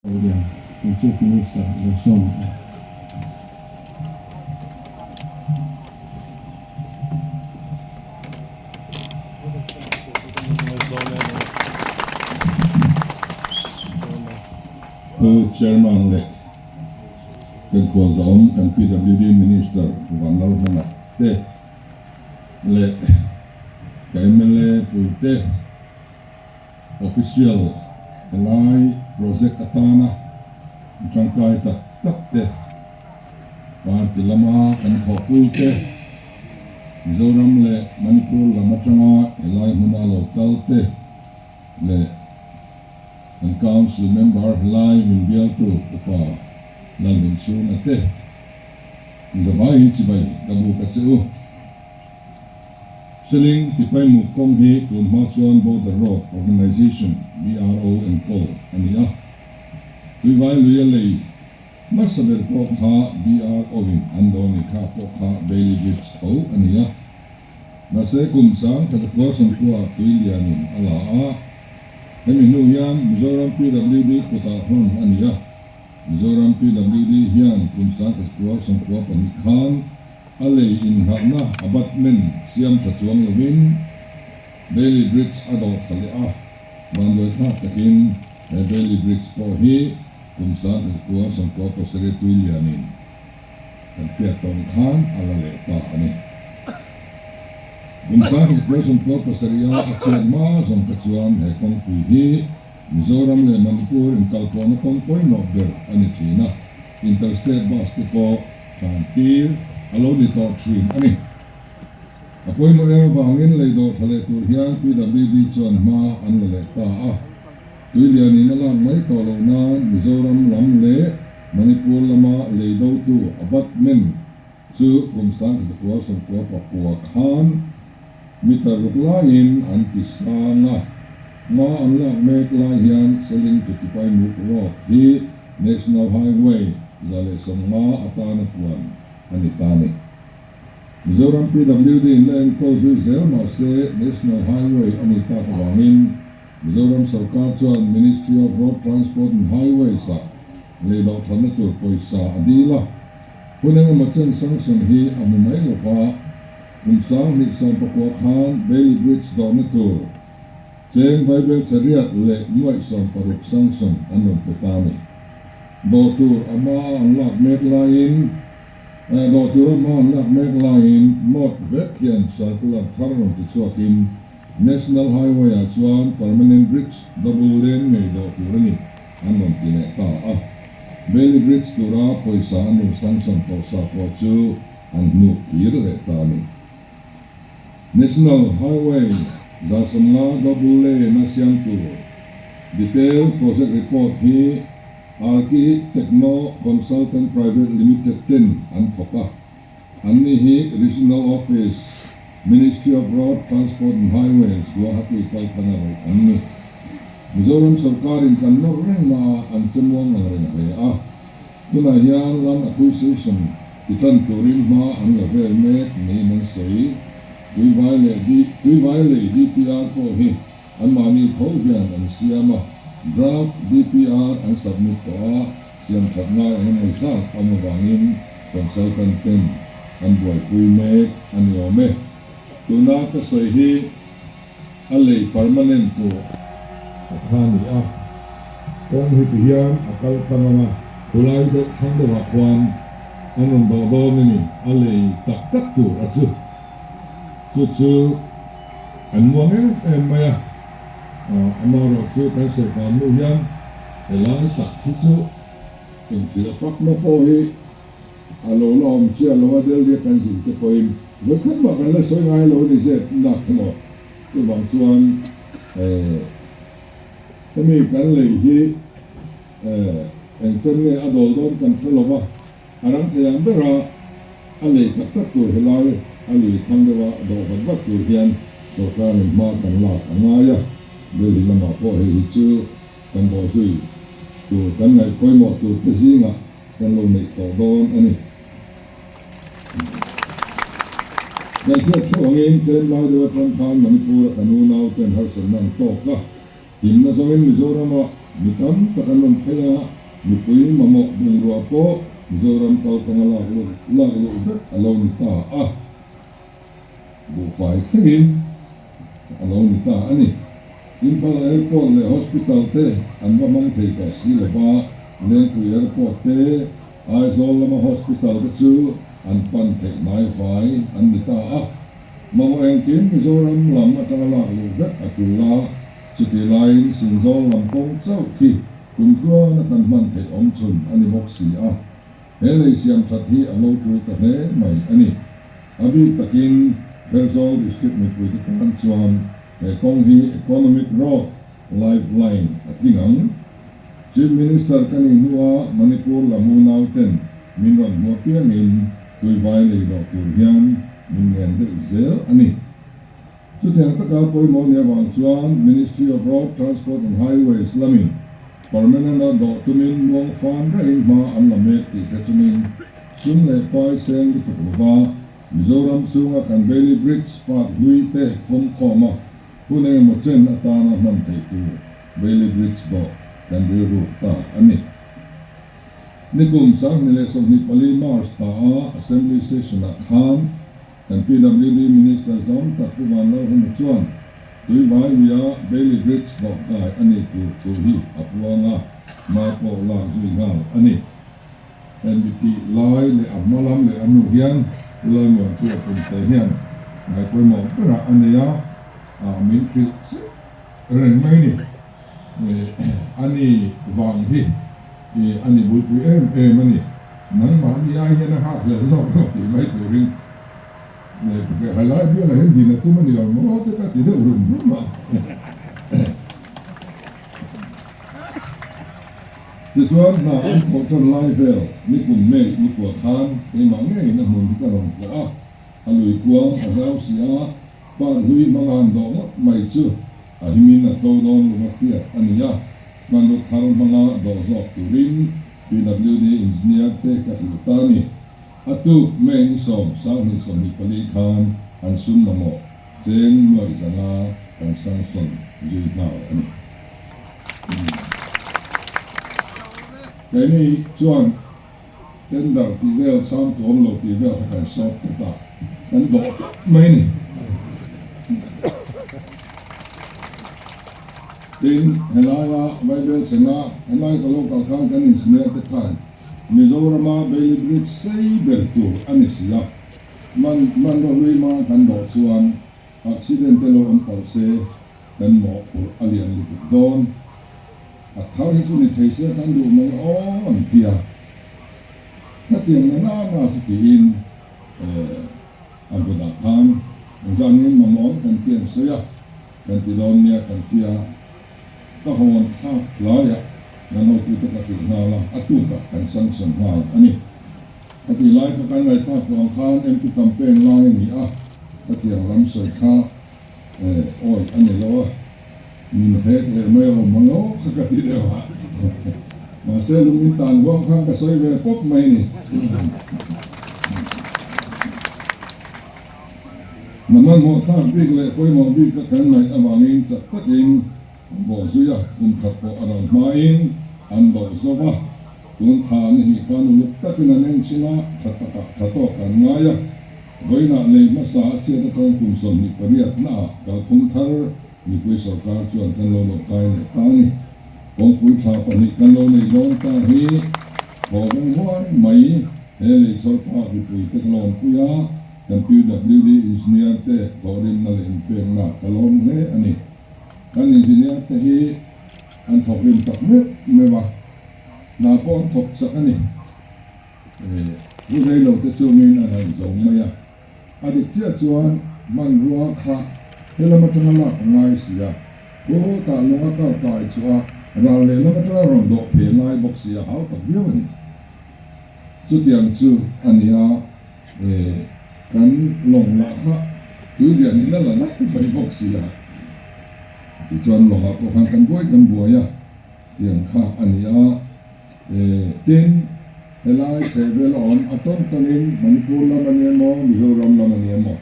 Audian kan Chief Minister a lo sawm a. Pu Chairman leh kan khualzawm kan PWD Minister Pu Vanlalhmanga te leh ka mla puite, Official helai project atana tangkai tak tak te, party lama kan thawhpui te, Mizoram leh Manipur lam atanga helai hmuna lo kal te leh kan Council member helai min bialtu Upa Lalhunchhunga te, Zavaiin chibai ka buk a che u. Seling Tipaimuk kawng hi tun hma chuan Border Road Organisation, BRO, enkawl a ni a. Tuivai luia lei hmasa ber pawh kha BRO-in an dawn ni kha pawh kha Bailey Bridge tho a ni a. Mahse kum sang Thazakua Sangkua tui lianin a la a. Hemi hnu hian Mizoram PWD kutah hman a ni a. Mizoram PWD hian kum sang Thazakua Sangkua pahnih khan A lei inngahna abutment siam tha chuang lovin Bailey Bridge a dawh tha leh a, vanduai thlak takin he Bailey Bridge pawh hi kum 1997 tui lianin kan hriat tawn khan a la leh ta a ni. Kum 1997 a a chhiat hma zawng kha chuan he kawngpui hi Mizoram leh Manipur inkalpawhna kawng pawimawh ber a ni thin a, Interstate bus te pawh tlan tir a lo ni tawh thin a ni. A pawimawh em avangin lei dawh tha leh tur hian PWD chuan hma an la leh ta a. Tuilianin a lak mai tawh loh nan Mizoram lam leh Manipur lama lei dotu abutment chu kum 1999 khan meter ruk laiin an ti sang a. Hma an lak mek lai hian Seling to Tipaimuk Road hi National Highway 150 atana puan a ni ta ni. Mizoram PWD in la enkawl zui zel mah se National Highway a ni tak avangin Mizoram sorkar chuan Ministry of Road Transport and Highways ah lei loh thatna tur pawisa a dil a. Hun engemaw chen sanction hi a hmu mai lo va, kum 2019 khan Bailey Bridge dawhna tur Cheng Vaibel chariat leh nuaih 16 sanction an rawn pe ta a ni. Dawh tur a hma a an lak mek laiin Dawh tur a hma an lak mek laiin North vek hian circular thar rawn ti chhuakin National Highway ah chuan permanent bridge double lane ngei dawh tur a ni an rawn ti leh ta a. Bailey Bridge tura pawisa an rawn sanction tawh sa pawh chu an hnuh kir leh ta a ni. National Highway 150 double lane a siam tur detail project report hi Arki Techno Consultant Private Limited ten an thawk a, anni hi Regional Office, Ministry of Road Transport and Highways, Guwahati kalthlanga rawih an ni. Mizoram sorkarin kan nawr reng na a an che muang ang reng hle a, tunah hian Land Acquisition Ti tan turin hma an la vel mek niin an sawi. Tuivai leh Tuivai lei DPR pawh hi anmahni tho hian an siam a, draft DPR an submit tawh a, siam that ngai eng emaw zat awm avangin consultant ten an buaipui mek a ni awm e. Tuna ka sawi hi a lei permanent tur a kha ni a, kawng hi ti hian a kal tlang ang a, khulai deuh thlang deuhah khuan an rawn dawh dawn a ni, a lei tak tak tur a chu chu chu an muang em em mai a, amaherawh chu kan sorkar hnu hian helai tak hi chu inthil fakna pawh hi A lo la awm chiah lo a, Delhi a kan zin te pawhin vawikhat mah kan la sawi ngai lo a ni zet nak kha maw. Chuvang chuan hemi kan lei hi engchen nge a dawl dawn kan hre lo va, a rang thei ang bera a lei tak tak tur helai a lui thlang deuha dawh vat vat tur hian sorkarin hma kan lak a ngai a, Delhi lamah pawh hei hi chu kan bawhzui tur kan ngaih pawimawh tur te zingah Kan lo neih tawh dawn a ni. Kan hriat theuh angin tlem lai deuh atang khan Manipur-a kan unau ten harsatna an tawk a, himna zawngin Mizoram-a. Mi tam tak an rawn phei a, mipui mamawh bungrua pawh Mizoram kaltanga lak luh lak luh vek a lo ni ta a, buhfai thlengin a lo ni ta a ni. Imphal Airport leh Hospital te an va hmang thei tawh si lo va, Lengpui Airport te, Aizawl lama Hospital te chu an pan theih hnaivai an ni ta a. Mamawh engkim Mizoram lam atanga lak luh vek a tul a, chutih laiin Sinzawl lam kawng chauh khi kum tluana kan hman theih awm chhun a ni bawk si a. He lei siam that hi a lo tul ta hle mai a ni. A bik takin Pherzawl District mipuite tan chuan he kawng hi Economic Road Life Line a tling ang. Chief Minister ka nih hnua Manipur lam unauten min rawn hmuh apiangin tuivai lei dawh tur hian min ngen deuh zel a ni. Chutiang taka pawimawh ni avang chuan Ministry of Road Transport and Highways lamin permanent-a dawh tumin muang fan rengin hma an la mek tih hre chungin sum leh pai seng lutuk lova Mizoram chhunga kan Bailey Bridge part hlui te khawmkhawm a hun engemaw chen atana hman theih tur Bailey Bridge dawh kan rilru ta a ni. Nikum 2024 March thla a Assembly Session-ah khan kan PWD Minister zawng tak Pu Vanlalhuma chuan Tuivai luia Bailey Bridge dawh kai a nih tur thu hi a puang a, hma pawh lak zui nghal a ni. NBT lai leh a hma lam leh a hnu hian Pu Lalmuanpuia Punte hian ngaihpawimawh berah a nei a, min hrilh chiah reng mai ni. A ni vang hi a ni bulpui em em a ni. Nangmahni ai hian a nghak hlel zawk zawk tih mai turin helai bialah hian din a tum a ni lo maw te ka ti deuh rum rum a. Tichuan hna an thawh tan lai vel nikum May nikua khan keimah ngeiin a hmun hi ka rawn tlawh a, a lui kuang a zau si a, par hlui hmanga han dawh ngawt mai chu a himin a tlo dawn lung a hriat a ni a, hmanraw thar hmanga dawh zawk turin PWD engineer te ka hrilh ta a ni. A tuk May ni sawm 2024 khan an sum mamawh cheng nuaih zanga kan sanction zui nghal a ni. Keini chuan tender tih vel chhang tuam lo tih vel kha kan sawt tlat a, kan dawh tlat mai a ni. Tin, helaia Vaibel chhena helai ka lo kal khan kan engineer te khan Mizorama Bailey Bridge sei ber tur a ni si a, man hmanraw hlui hma kan dawh chuan accident te lo awm palh se, Kan mawhphurh a lian lutuk dawn. A thar hi chu ni thei se kan duh mai aw an ti a. Khatiang na na na chu tiin a hmunah khan zanin mamawh kan ti an sawi a, kan ti dawn nia kan ti a. Ka hawn thlak tlaiah kan hotute ka hrilh nghal a, a tukah kan sanction nghal a ni. Khatih lai kha kan ngaihthlak tawh ang khan MP campaign lai a ni a, khatiang lam sawi kha Awi a ni lo a, min hek leh mai a awm ang aw kha ka ti deuh a, mahse lung in tan huam khan ka sawi ve pawp mai ni. Na hmanhmawh thlak bik leh pawimawh bik ka kan ngaih avangin chak takin an bawh zui a, kum khat pawh a ral hmain an bawh zo va, tun tha ni hnih khan uluk takin an en chhin a, tha takah tha tawk an ngai a. Vawiinah lei hmasa a chhiat atang kum 28 naah kalphung thar mipui sorkar chuan kan lo lawh kai leh ta a ni. Kawngpui tha pahnih kan lo nei dawn ta hi thaw veng huai mai. He lei chhawrpa mipuite ka lawmpui a, kan PWD engineer te thawhrimna leh inpekna ka lawm hle a ni. Kan engineer te hi an thawkrim tak meuh meuh a, hna pawh an thawk chak a ni. Pu Reilo te chungin an han zawm mai a, a dik chiah chuan hmanrua kha helam atanga lak a ngai si a, khutah lung a kal kai chu a ral lehlam atanga rawn dawh phei a ngai bawk si a, hau tak viau a ni. Chutiang chu a ni a, kan lawng lah kha tuilian in a la naih mai bawk si a, tichuan lawngah pawh khan kan buai kan buai a, tiang kha a ni a. Tin, helai chhehvel a awm a tawn tawnin Manipur lam a ni emaw, Mizoram lam a ni emaw,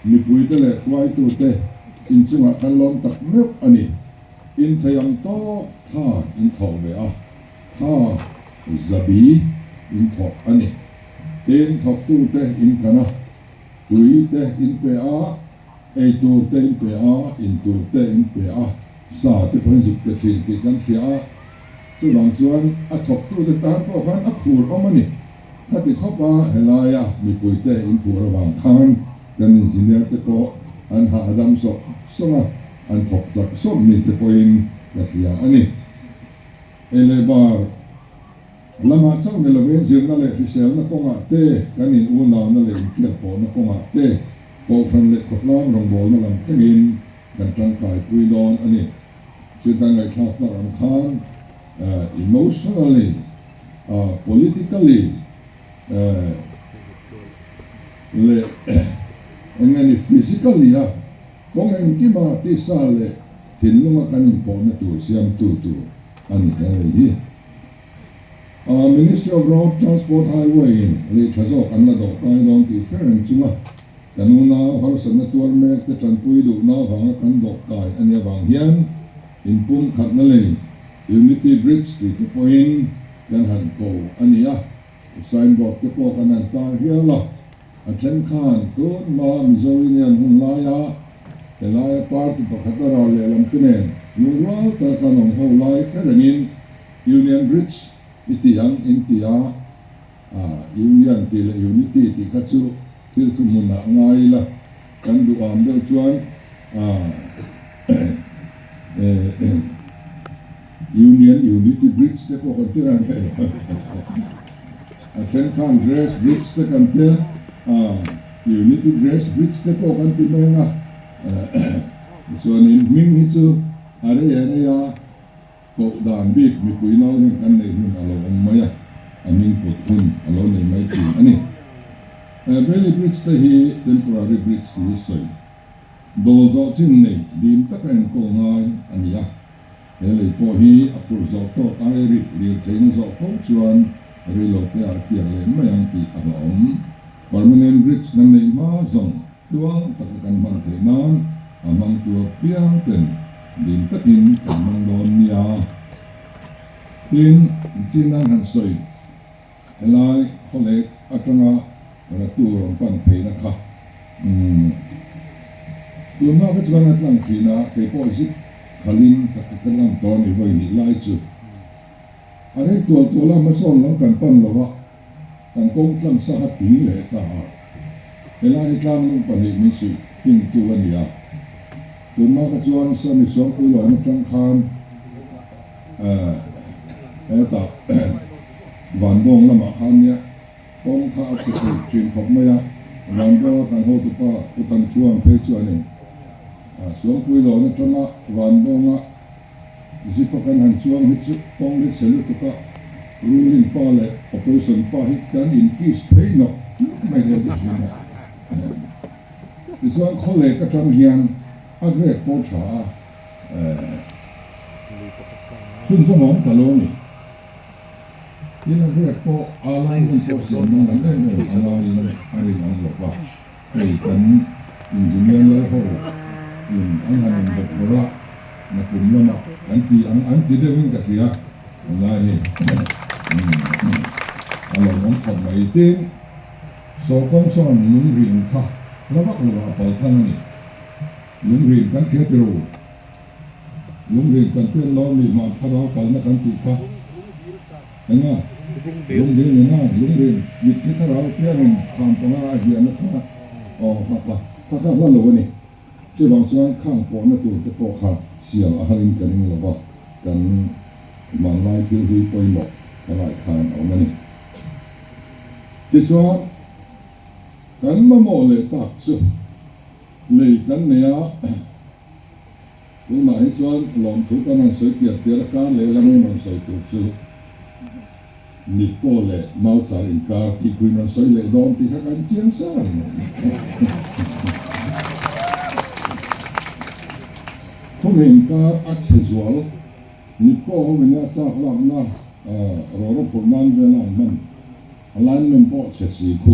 mipuite leh hruaitute inchungah kan lawm tak meuh a ni. In thei ang tawk tha in thawh ve a, tha zabi in thawk a ni. Tin, thawktute in kan a, tui te in pe a, ei tur te in pe a, in tur te in pe a, sa te pawh in zuk pe thin tih kan hria a. Chuvang chuan a thawktute tan pawh khan a phur awm a ni. Khati khawp a helaia mipuite in phur avang khan kan engineer te pawh an hahdam sawk sawk a, an thawk chak sawk ni te pawhin ka hria a ni. Ei leh bar lamah chauh ni lovin zirna leh hriselna kawngah te, kan in unauna leh inhriat pawhna kawngah te, kohhran leh khawtlang rawngbawlna lam thlengin kan tangkaipui dawn a ni. Chu kan ngaihthlak tak ang khan emotionally, politically leh eng nge ni physically a kawng engkima tisa leh thinlunga kan inpawhna tur siamtu tur a ni he lei hi. Ministry of Road Transport Highway in lei tha zawk an la dawh kai dawn tih hre reng chunga kan unau harsatna tuar mek te tanpui duhna avanga kan dawh kai a nih avang hian inpumkhatna lei Unity Bridge tih te pawhin kan han ko a ni a, signboard te pawh kan han tar hial a, a then khan tun hma Mizo Union hun laia helaia party pakhat a ral lehlam te nen lungrual taka kan awm ho lai hre rengin Union Bridge i ti ang in ti a, Union tih leh Unity tih kha chu thil thuhmunah ngai ila kan duham deuh chuan Union Unity Bridge te pawh kan ti reng reng a, a then khan Grace Bridge te kan tia, Unity Grace Bridge te pawh kan ti mai ang a, chuanin hming hi chu a rei a rei a, koh dan bik mipui nau hian kan neih hun a lo awm mai a, a hming put hun a lo nei mai thin a ni. Bailey Bridge te hi temporary bridge tih hi sawi. Dawl zawh chin nei dim taka enkawl ngai a ni a, he lei pawh hi a phurh zawh tawk ai rit lirtheihna zawh fo chuan reilote ah a tliak leh mai ang tih a hlauhawm. Permanent bridge kan neih hma zawng tluang taka kan hman theih nan a hmang tur piang ten dim takin kan hmang dawn nia. Tin, chin an han sawi. Helai khawlek atanga ratu rawn pan pheina kha umm tunhma kha chuan a tlang thin a, kei pawh zip khalin ka ka lang tawh a ni vawi nih lai chu. A rei tual tual a hmasawn lam kan pan lo a, kan kawng tlang sa kha tui leh ta a. Helai hi tlanglung pahnih min suih fintu a ni a, tunhma kha chuan Sami Suangpuilawn atang khan eh hetah Vanbawng lamah khan nia kawng kha a chhe thei thin khawp mai a, Vanbawnga kan hotupa Pu Thanchuan phei chu a ni. Suangpuilawn atanga Vanbawnga zip a kan han chuang hi chu kawng hi chhe lutuk a, ruling pa leh opposition pa hi kan in kiss phei nawk nawk mai hian ka thin a. Tichuan khawlek atang hian a grade pawh tha a, chhunzawm a awm ta lo a ni. Tin, a riak pawh a lai hmun pawh siam dang lam em em a laiin a rinawm lo va. Hei kan engineer lal ho in an han inbawk bawrh a, nakum lamah kan ti ang an ti deuhin ka hria an lai hi a lo awm khawp mai. Tin, sawrkawng sawn lungrin kha hla vak lovah a pal thang a ni. Lungrin kan hria tiro. Lungrin kan tel lo mi hman thlarau kalna kan tih kha enga? Lungrin enga? Lungrin mitthi thlarau piangin kham panga a hiahna kha aw kha kha kha kha hla lo a ni. Chuvang chuan khang pawhna tur te pawh kha siam a harin ka ring lo va, kan hmanlai thil hlui pawimawh khalai khan a awm a ni. Tichuan kan mamawh leh tak chu lei kan nei a. Tunah hi chuan lawmthu kan rawn sawi piar piar a, kar leh lamin rawn sawi tur chu Nippo leh Mauchar inkar tih khuin rawn sawi leh dawn tih kha kan chiang sa reng a ni. Khawme inkar a chhe zual, Nippo ho in a chak lakna rawra phurh nan vela an hman alignment pawh chhe si khu.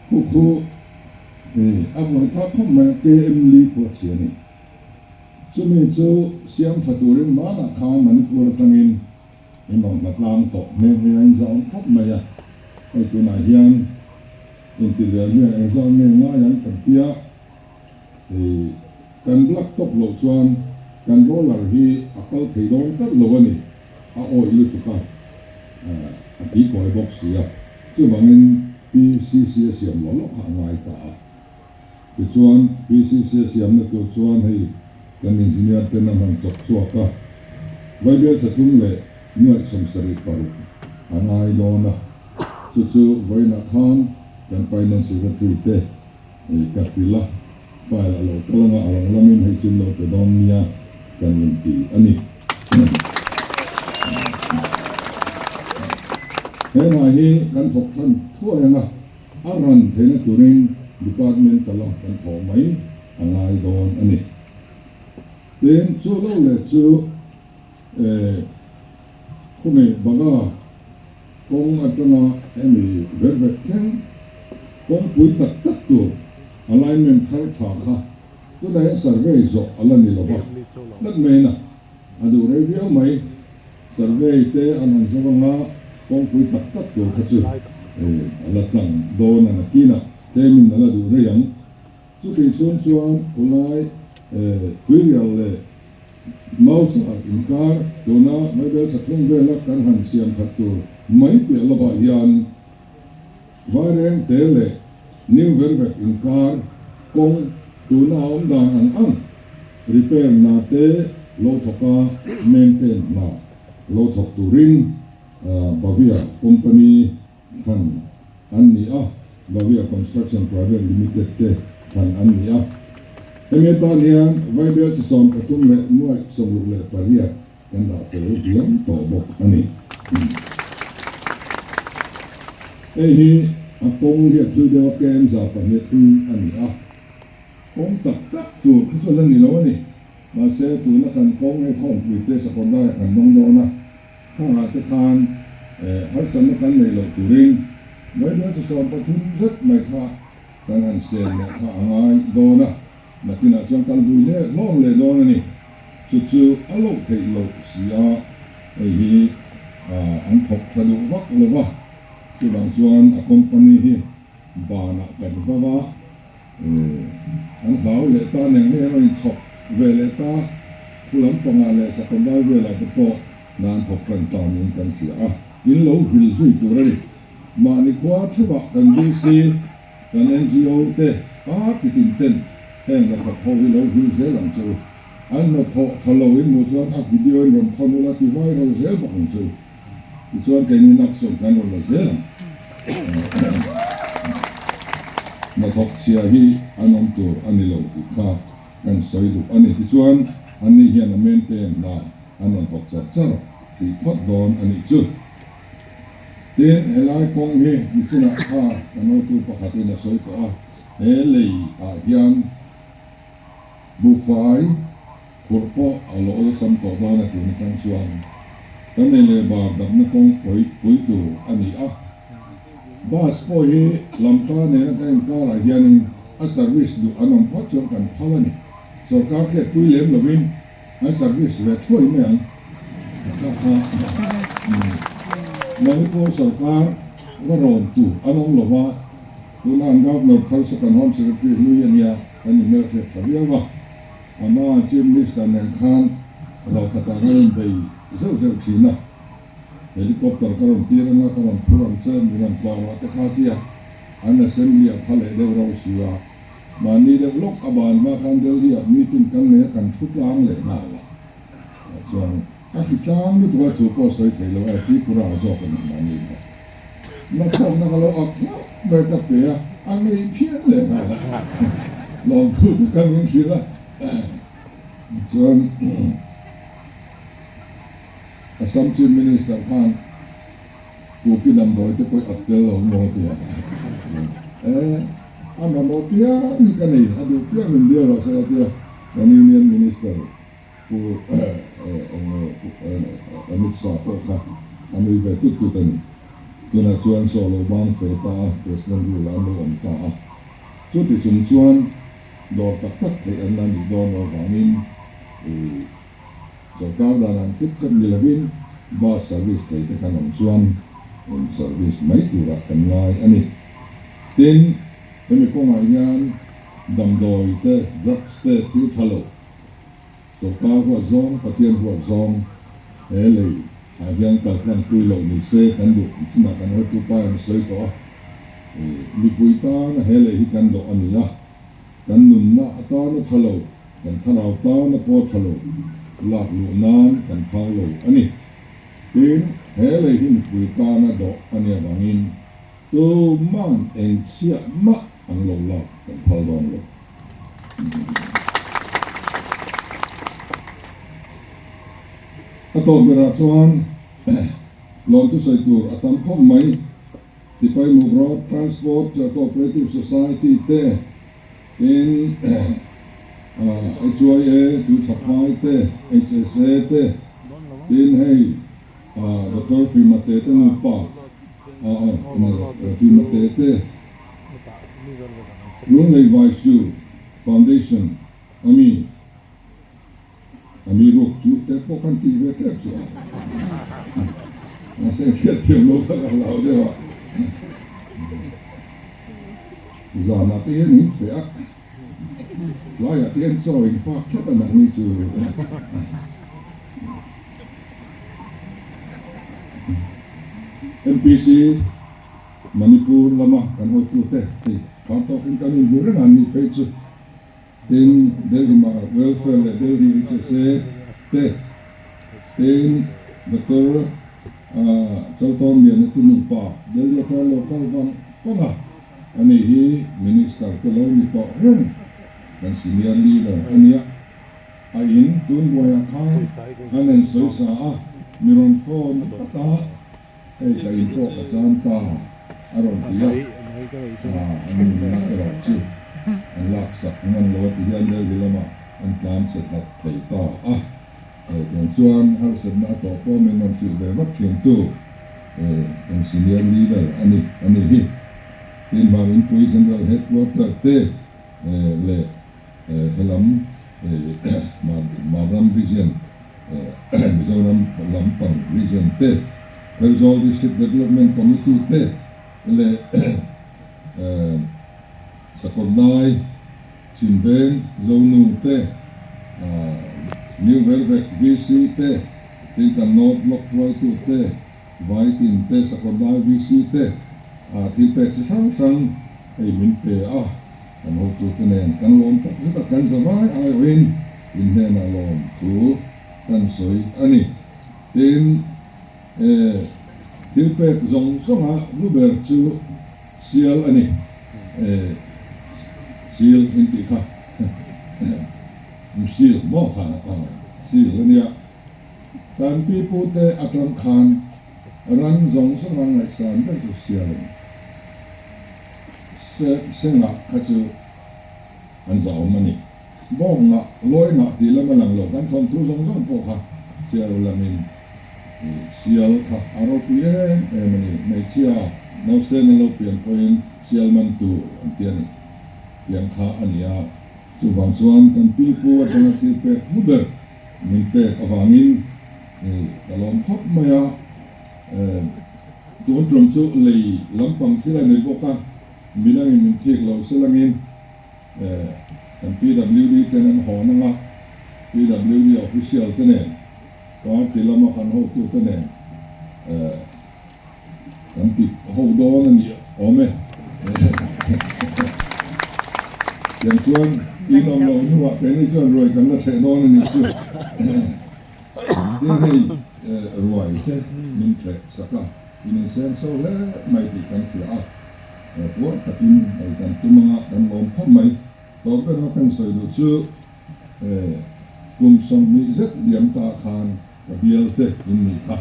Khu khu a buaithlak khawp mai a, KM Lee khu a chhi a ni. Chumi chu siam tha turin hmanah khan Manipur atangin in rawn hla tlang tawh nghe nghe a inzah awm khawp mai a. Hei tunah hian intizel hian engzah nge ngai ang kan tia hei kan black top loh chuan kan roller hi a kal thei dawn tlat lo a ni. A awih lutuk a, a tikawi bawk si a. Chuvangin PCC a siam lo lawk kha a ngai ta a. Tichuan, PCC a siamna tur chuan hei kan engineer ten an han chawp chhuak a, Vaibel chathum leh nuaih 76 a ngai dawn a, chu chu vawiinah khan kan Finance Secretary te ka hrilh a, file a lo kal anga a rang lamin hei chu lo pe dawn nia kan inti a ni. He hna hi kan thawk than thuai anga. A ran theihna turin department kala kan thawh mai a ngai dawn a ni. Tin, chu lo leh chu khawngei baga kawng atanga hemi ver vek thleng kawngpui tak tak tur alignment thar tha kha tunah hian survey zawh a la ni lo va, tlat mai na a duh rei viau mai. Survey te an han zawk anga kawngpui tak tak tur kha chu a la tlang dawn a nakinah tlemin a la duh rei ang. Chutih chhung chuan khawlai tuirial leh Mausa inkar tuna Vaibel Sathung vela kan han siam khat tur mai piah lovah hian Vaireng te leh New Velvet inkar kawng tuna a awm dan ang ang repair na te lo thawk a maintain hna lo thawk turin Bavia company thlan an ni a, Bavia Construction Private Limited te thlan an ni a. Hemi atan hian Vaibel chi 13 leh nuaih 68 kan dah fel diam tawh bawk a ni. Hei hi a kawng hi a thui deuh a, KM 200 thui a ni a. Kawng tak tak tur kha chuan a ni lo a ni. Mahse, tuna kan kawng hei khawmpui te sakawrdaiah kan dawng dawn a, khangah te khan harsatna kan neih loh turin Vaibel chi 13 zet mai kha kan han sel leh kha a ngai dawn a, nakinah chuan kal vui leh hlawm leh dawn a ni. Chu chu a loh theih loh si a, hei hi an thawk tha duh vak lo va, chuvang chuan a company hi banah kan va va, an hlau leh ta nen nge an rawn inchhawk ve leh ta, khu lampangah leh Sakawrdai velah te pawh hna an thawk tan ta niin kan hria a, in lo hril zui tur a ni. Mahni khua theuhah kan DC. Kan NGO te party tin ten heng hnathawk ho hi lo vil zel ang che u. An hnathawh tha lo in hmuh chuan a video in rawn thawn ula ti viral zel bawk ang che u. Tichuan keini action kan rawn la zel ang. Hnathawk chhia hi an awm tur a ni lo tih kha kan sawi duh a ni. Tichuan anni hian a maintain hna an rawn thawk char char hrih phawt dawn a nih chu. Tin, helai kawng hi nichinah kha ka notu pakhatin a sawi tawh a, he lei ah hian buhfai phurh pawh a lo awlsam tawh dawn a tun atang chuan kan nei leh bar dakna kawng pawi pui tur a ni a. Bus pawh hi Lamka nena ka inkarah hianin a service duh an awm phawt chuan kan phal a ni. Sorkar hriatpui lem lovin An service ve thuai mai ang. Manipur sorkar va rawn tur an awm lo va, tuna an Governor thar saw kan Home Secretary hlui a nia, kan inhmelhriat tha viau a. Ama Chief Minister nen khan ralkhatah kan inbei zeuh zeuh thin a. Helicopter ka rawn tir anga ka rawn phur ang che, min rawn tlau ah te kha tia an Assembly ah kha leh deuh rauh si a. Mahni deuh lawk a ban hma khan Delhi ah meeting kan nei a kan thu tlang leh nghal a, chuan a hri tlang lutuk a thu pawh sawi thei lo e Tripura ah zawk a ni mahni kha. Na chhawkna ka lo ak hlauh mai ka pe a, a ngei phian leh nghal a, lawmthu te kan min hrilh a, chuan Assam Chief Minister khan Kuki damdawi te pawh i ak tel lo maw tia e a mamawh piang hi ka nei a duh piang min bial rawh se la tia kan Union Minister Pu Amit Shah pawh kha a nui ve tut tut a ni. Tunah chuan saw lo bang fel ta a, President rule ah an lo awm ta a. Chuti chung chuan dawr tak tak theih an la nih dawn avangin. Sorkar dan ang thlip thlep ni lovin bus service thei te kan awm chuan rawn service mai turah kan ngai a ni. Tin, hemi kawngah hian damdawi te, drugs te thil tha lo, sorkar huat zawng, Pathian huat zawng he lei ah hian kaltlang pui loh ni se kan duh chinah kan hotu pa in a sawi tawh a, mipui tana he lei hi kan dawh a ni a. Kan nunna atana tha lo, kan thlarau tana pawh tha lo lak luh nan kan phal lo a ni. Tin, he lei hi mipui tana dawh a nih avangin tuman eng chhiah mah an lo lak kan phal dawn lo. A tawp berah chuan lawmthu sawi tur a tam khawp mai. Tipaimuk Road Transport Cooperative Society te, tin HYA Tuichhapai te, HSA te, tin hei Doctor Fimate te nupa Fimate te, Lunglei Vaisu Foundation ami. A mi ruk chu te pawh kan tih ve tep chu a. Mahse hriat thiam lo kha ka hlau deuh a. Zanah te hian in feh a, tlaiah te hian chaw in fak tlat a nang ni chu. MPC Manipur lama kan hotute hei khar tawkin kan inhmu reng a ni phei chu. Tin, Delhi Mar Welfare leh Delhi HSA te, tin Doctor Chaltawm Liana te nupa Delhi atanga lo kal vang vang a, ani hi Minister te lo ni tawh reng kan senior leader a nia. A in tun buaiah khan an en sawi sa a, mi rawn phone vat a, hei ka in pawh ka chan ta a rawn ti a, a nunna erawh chu an laksak ngan lo a ti hian Delhi lamah an tlan chhe thlat thei ta a, tiang chuan harsatna a tawh pawh min rawn hrilh ve vat thin tu kan senior leader a ni a nih hi. Tin, Hmarinpui General Headquarter te leh helam Maram Region Mizoram lampang Region te, Pherzawl District Development Committee te leh Sakawrnai, Chhimveng, Zonu te, New Vervek VC te, tin kan North Block hruaitu te, Vaitin te, Sakawrnai VC te thil pek chi hrang hrang hei min pe a. Kan hotute nen kan lawm tak zet a, kan zavai aiawhin in hnenah lawm thu kan sawi a ni. Tin, e, thil pek zawng zawnga hlu ber chu sial a ni. E, sil in tih kha, sil maw kha, sil a nia. Kan pipute atang khan ran zawng zawnga ngaihsan ber chu sial a ni. Se sengah kha chu an zahawm a ni. Bawk ngah, lawi ngah tih lam a lang lo. Kan thawnthu zawng zawng pawh kha chhiar lamin sial kha a ropui em em a ni. Hmeichhia nausena lo pian pawhin sial man tur an ti a ni. Tiang kha a ni a. Chuvang chuan kan pi pu atanga thil pek hlu ber min pek avangin ka lawm khawp mai a. Tun tum chu lei lampang thil a ni bawk a, midangin min thik lo se langin kan PWD ten an hawn ang a, PWD official te nen, party lama kan hotute nen kan ti ho dawn a ni awm e. Tiang chuan in awm loh hnuah keini chuan ruai kan la ṭheh dawn a nih chu. Tin hei ruai te min ṭheh sak a, in inseng so hle mai tih kan hria a, puar takin hei kan tum anga kan lawm khawp mai. Tawp ber a kan sawi duh chu kum 20 zet liam ta khan ka bial te in nih kha,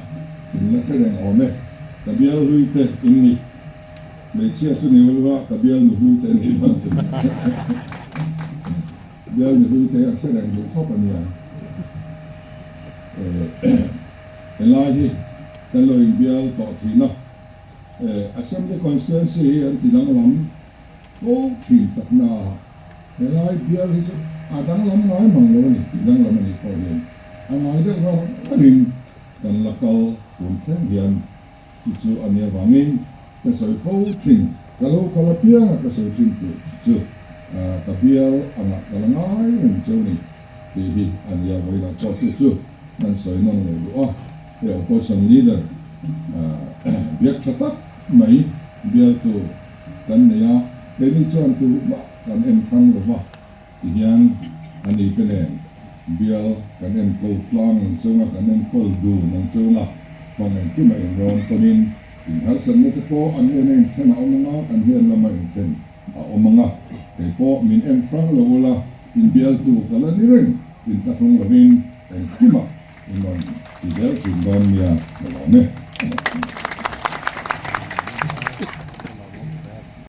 in la hre reng awm e, ka bial hlui te in ni, hmeichhia chu ni ula ka bial nu hlui te nih dawn chu. Bial ni hlui te an hre reng duh khawp a nia. Helai hi kan lo inbial tawh thin a, Assembly Constituency hi an ti danglam fo thin tak na a, helai bial hi chu A danglam ngai mang lo a ni tih danglam a nih pawh hian a ngai deuh ram ramin kan la kal tun thleng hian chu chu a nih avangin ka sawi fo thin. Ka lo kal apianga ka sawi thin tur chu ka bial angah ka la ngai reng cheu ni tih hi a nia vawiinah pawh chu chu kan sawi nawn leh duh a, he opposition leader biak tha tak mai bialtu kan nei a, keini chuan tumah kan en hrang lo va. Tihian a ni te nen bial kan enkawl tlang ang chunga kan enkawl dun ang chunga kawng engkima inrawn tawnin inharsatna te pawh an hnena inthlen a awm anga kan hnen lama inthlen a awm anga kei pawh min en hrang lo ula inbialtu ka la ni reng inthlahrung lovin engkima in rawn ti zel thin dawn nia ka lawm e.